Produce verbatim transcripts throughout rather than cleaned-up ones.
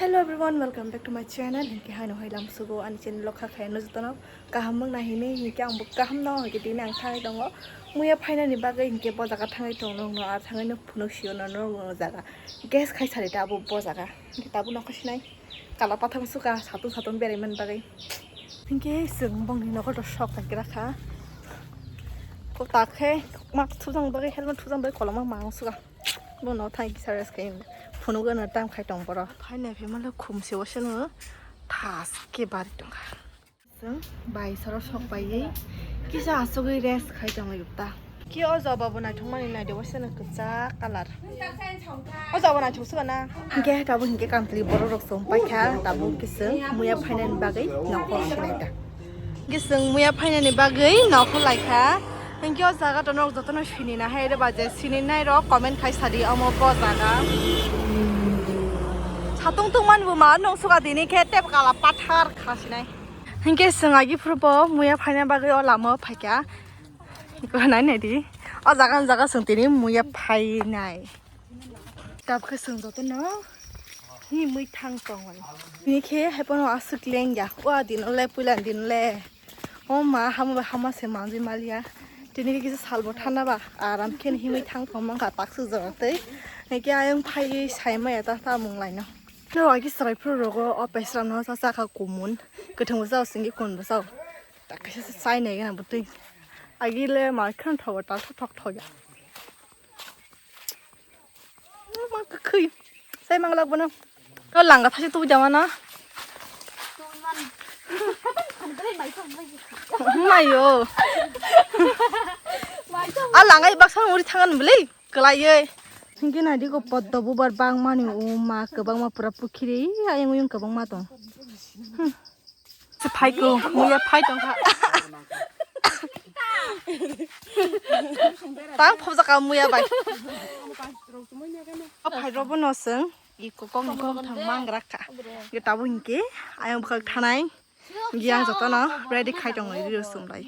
Hello everyone, welcome back to my channel. Hinkhe haino hai lam sugo ani channel o kha khaino jotono kaham wng nai hinwi, hinkhe ang bo kaham no, hinkhe tini ang thangwi tongo muya phainani bagwi, hinkhe bo jaga thangwi tongo no, ar thangwi no phunuk sio no, no, no jaga gas khai sari ta abo bo jaga, hinkhe tabuk nokho sinai kala pathang suka satung satung berai man bagwi, hinkhe chwng bongni nokol to sok khai kra kha, ko ta khe mak thujang bagwi helmet thujang bagwi koloma mang suka. Bono thai kisa rest khai phunuk gana tam khai tong boro. Hai nai phi male khum se wasano thas ke bari tong kha. Chwng bai soro sok bai kisa asugwi rest khai tong lai ta. Ki o jaba bo naithok mani nai de wasano kwchak colour. O jaba naithok suka na. Hinkhe tabuk hinkhe kantli borok rok chwng pai kha tabuk kisa muya phainani bagwi nokol sinai ta. Gising muya phainani bagwi nokho laikha. Hinkhe o jaga to norok jotono sini na hai reba je sini nai rok comment khai sadi omo bo jaga. Satung tungman bo ma nung suka dini khe tep kala pathar kha sinai. Hinkhe swng agi phuru bo muya phaina bagwi o lama o phaikha. Iko nai nai di. O jaga o jaga swng tini muya phainai. Tabkhe chwng jotono himwi thang tongo. Tini khe haiphano aswk lengya. O adino le puila dino le. O ma hama bai hama se manjwi maliya. Tini khe kisa salbo thana ba aram khe himwi thang tong mankha takswk jora tei. Hingkhe ayang phaiwi sai maya ta tamung laino. Tei agi chwrai phuru rogo o pesra no cha cha kha kumun. Kwthwng bo chao singkhe kun bo chao. Ta kaisa chai nai gana bwtwi. Agi le mar kheno thogo ta thok thok thogo. Ma kwkhwi. Sai manglak bono. O langa thasi tubu jama na. Mayo. A langa baksa muri thangan bwlai. Kwlaiye. Hingke nai di ko poddo bubar bangmani o ma kwbangma pura pukhiri ayang oyang kwbangma tong. Hmm. Se phai ko, muya phai tong kha. Tang phobjak ka muya bai. O phai robo no seng, i kokong ni kokong thang mang rak kha. Ge tabuk hingke, ayang bwkhak thanai. Ge ang jotono ready khai tong lai, riro sum lai.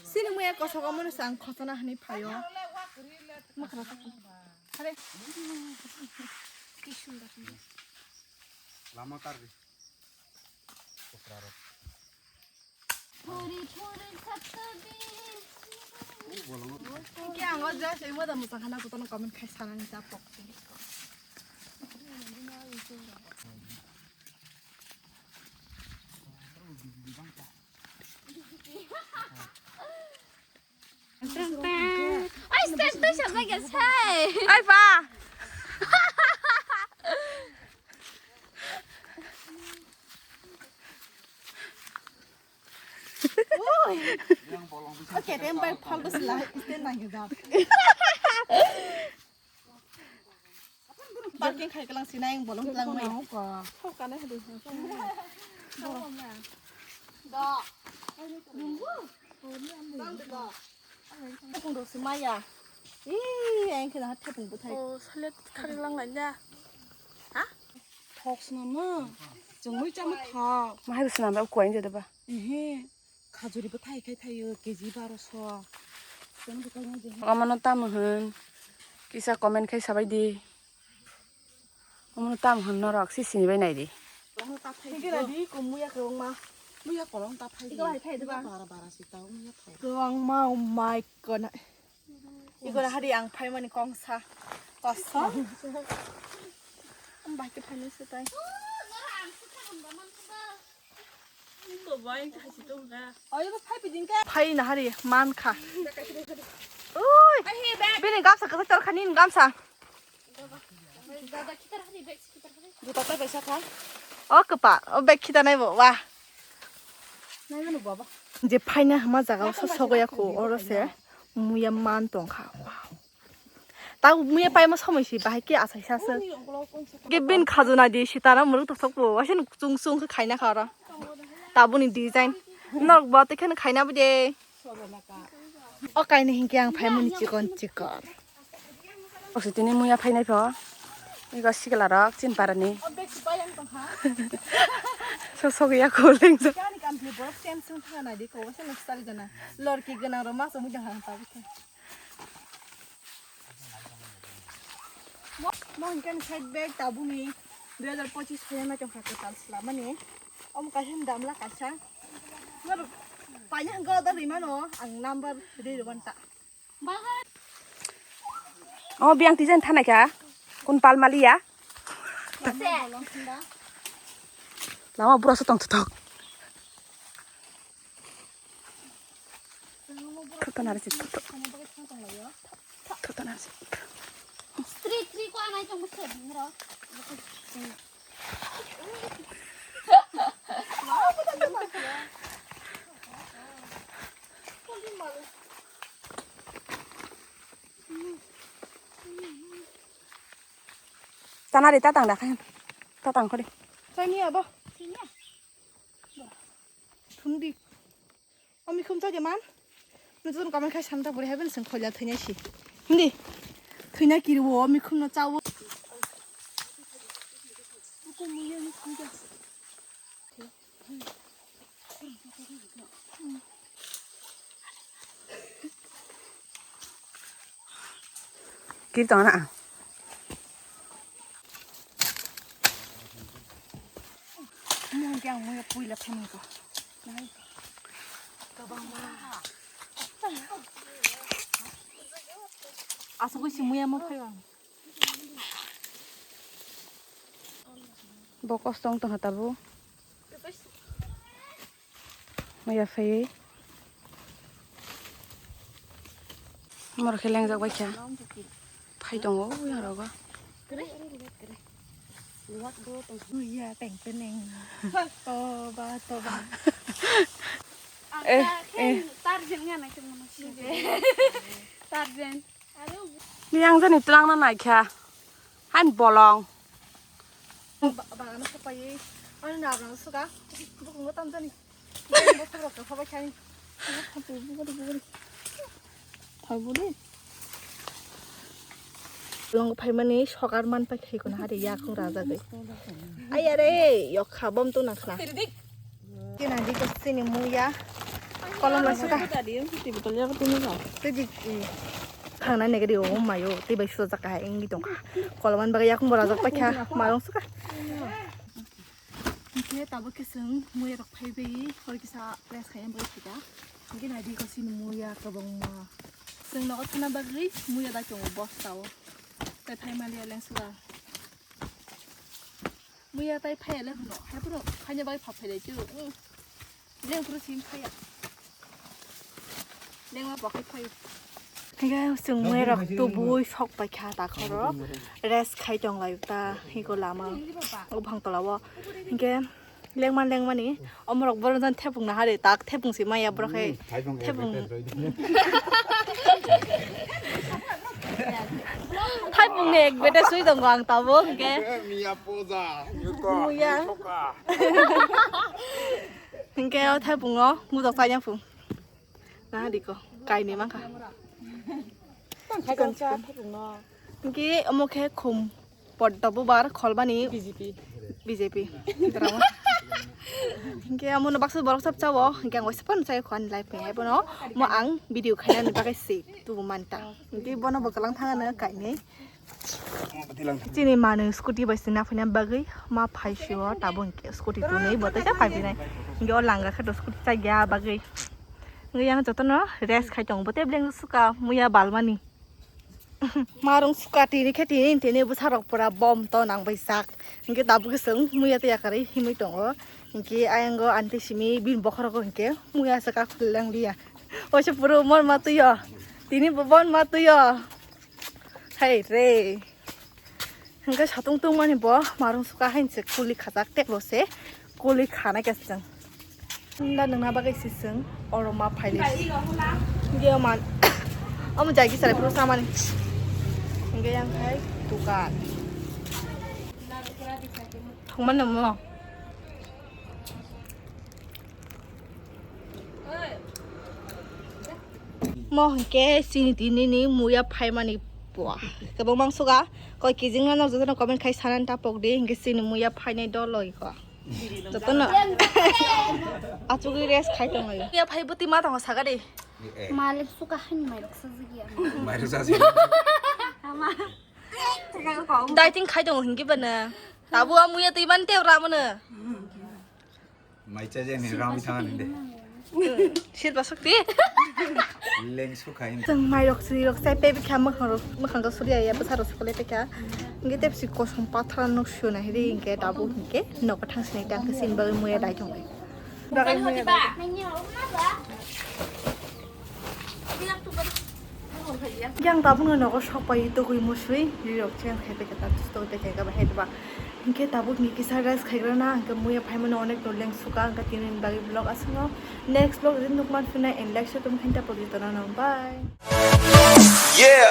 Sini muya kosok omo no sang khotona hani phaio. Makra tak. Hare. Ki sundor. Lama tar di. Puri puri satbi. Ki ang o dress imo da musa khana jotono comment khai sanani ta pok. Oi, stand to siya ba gel sai. Oi, pa. Oi. Okay, then by Paul was like, stand like that. Parking khai kalang sinai ang bolong tlang mai. Hok ka na hadi. Do. Nunggu. Bang do. Thepung do si maya. Ih, ang kena thepung buthai. Oh, salet khari lang lai ya. Ha? Thok sna ma. Jengmui chama thok. Mahai sna ba kuain jada ba. Ehe. Khajuri bo thai khai thaio, K G baroso. Omono tamo hwn? Kisa comment khai sabai di. Omono tamo hwn norok, si sini bai nai di. Hingke nai di, ko muya kwbangma. Muya kolong ta phai di. Iko hai phai di ba? Bara bara si tao muya phai. Kwbangma, oh my God. Iko na hari ang phaimani kongsa. Kosom. Ang bai khe phainai se tai. Phai na hari man kha. Ui. Bini gamsa kwthar khani gamsa. Juta ta kaisa kha. O kwpa, o bag khita nai bo, wa. Nai mano baba. Je phaina hama jaga o so sogo ya kho, oro se muya man tong kha. Wow. Ta muya paima somoi si bahai ke asai sa se. Ke bin khajuna di sitara muruk thok thok bo, wasin chung chung khe khaina kha oro. Tabuni design. Nok bo te khen khaina bo de. O kaini hinkhe ang phaimani chikon chikon. Osi tini muya phainai pho. Ego sikla rok chin parani. So sogya ko lengjo. Lorki gana ro mas omui dang hang tabu. Mo mo hinkhe side bag tabuni. Dui hajar pochis phaina tongkha kwtal swlamani. Omo kaisa damla kaisa. Norok paina hwnkhe order rimano ang number ri rwmani ta. Omo biyang tijani thanai kha. Kun pal maliya. Lama bura sa tong thok. Thok thok nari si thok thok. Thok thok nari si. Tri tri ko anai tong bese bro. Tanari tatang da khayan. Tatang khori. Sani abo. Thundi. O mikhum cha de man. Nujun kaman khai santa buri haben sing khoila thanya si. Hindi. Thanya kiri wo mikhum no chawo. Kiri tong na. Mo hwnkhe ang muya puila phaimani ko. Nai. Asugwi si muya mo phaiba. Bo kosto wng tongkha tabuk. Maya phaiwi. Moro khe lengjak bai kha. Phai tongo yang rogo. Iya, teng peneng. Toba, toba. Eh, eh. Tarjen ngana ke mono. Tarjen. Ni ang jani twlang na naikha. Hain bolong. Ba-, bagano sapai. Ani nabrang suka. Bukungo tamjani. Bosok rok khabai khai. Thai budi. Long phaimani sokar man pai khai kono hari yakung raja gai. Ayare yok khabom tu nakhna. Kina di ko sini muya. Kolom la suka. Tei di, i, thangna negri o mayo. Tei bai suka jaka hai ingi tongkha. Kolom an baga yakung bora jok paikha. Marong suka. Hingke tabuk khe chwng muya rok phai bai hor kisa place khai bai thika. Hingke nai di ko sini muya kwbangma. Chwng nogo thana bagwi muya dai tongo bosta o. Tai phai maliya leng suka. Muya tai phai le hwno. Hai phuru phaina bai pha phai lai chu. Leng phuru sim phaiya. Lengma bo khai phai. Higa chwng mui rok tubui sok pai kha ta khoro. Rest khai tong lai ta higo lama. O bhang tola o. Hinkhe lengma lengmani omorok boron jan thepung na hari tak thepung si maya borok hai. Thepung. Thepung ni ek bete sui tongo ang tabuk hinkhe. Miya poja. Muya. Hinkhe o thepung o mudok chaya phung. Na diko, kaini mangkha. Chikon, chikon. Hingke omo khe khum poddo bubar kholbani B J P. B J P. Hingke omo no baksa borok sab chawo, hingke ang waisa phano chai khwani live ni hai bono. Mo ang video khainani bagwi se tubu manta. Hingke bono bo kalang thangano kainwi. Chini manwi scooty bai sina phaina bagwi ma phai sio tabuk hingke scooty tunwi bo teisa phai phinai. Hingke o langa khe to scooty chagya bagwi. Hingke yang jotono rest khai tongo bo tei beleng suka muya balmani. Marung suka tini khe tini tini bwsarok pura bom to nang bai sak. Hingke tabuk swng muya tei yakarwi himwi tongo. Hingke ayango anti simi bini bokhorogo hingke muya se kakhullang liya. Oise puro mon ma tuyo. Tini bo bon ma tuyo. Hai re. Hingke satung tungmani bo marung suka hainse kuli khajak tei bo se kuli khana khe chwng. Nda nungna bagwi se chwng oro ma phaile. Hingke man omo jagi sarai phuru samani. Hingke yang hai dukan. Thangmani mo. Mo hingke chini tini ni muya phaimani pua. Kwbangma suka koi kijing no jotono comment khai sanan ta pok di hingke chini muya phainai dol logiko. Jotono achugwi rest khai tong laio. Muya phai bwtwi ma tongo saka di. Malik suka hani mairok sajagya. Mairok sajagya. Ama. Dieting khai tongo hingke bana. Tabu amuya twi man teo ramano. Mai cha jeni rami thangan hinde. Shit basuk ti. Leng sukha hin. Jeng mai rok sri rok sai pe bikha makhang rok makhang rok suri ya basa rok sukle pekha. Nge tep si kosong pathra nok suna hiri nge tabu nge nok thang sini tang sin bagwi muya dai thong. Yang tabukno nogo sokpai tugui musui rirok chen khai pekha ta tus togwi pekha ba hai ba. Hinkhe tabuk ni kisa rest khaigrana hinkhe muya phaimano onek no leng suka hinkhe tini bagwi vlog aswkno next vlog rin nukman phina and like share comment khaina pogwi tonano bye. Yeah.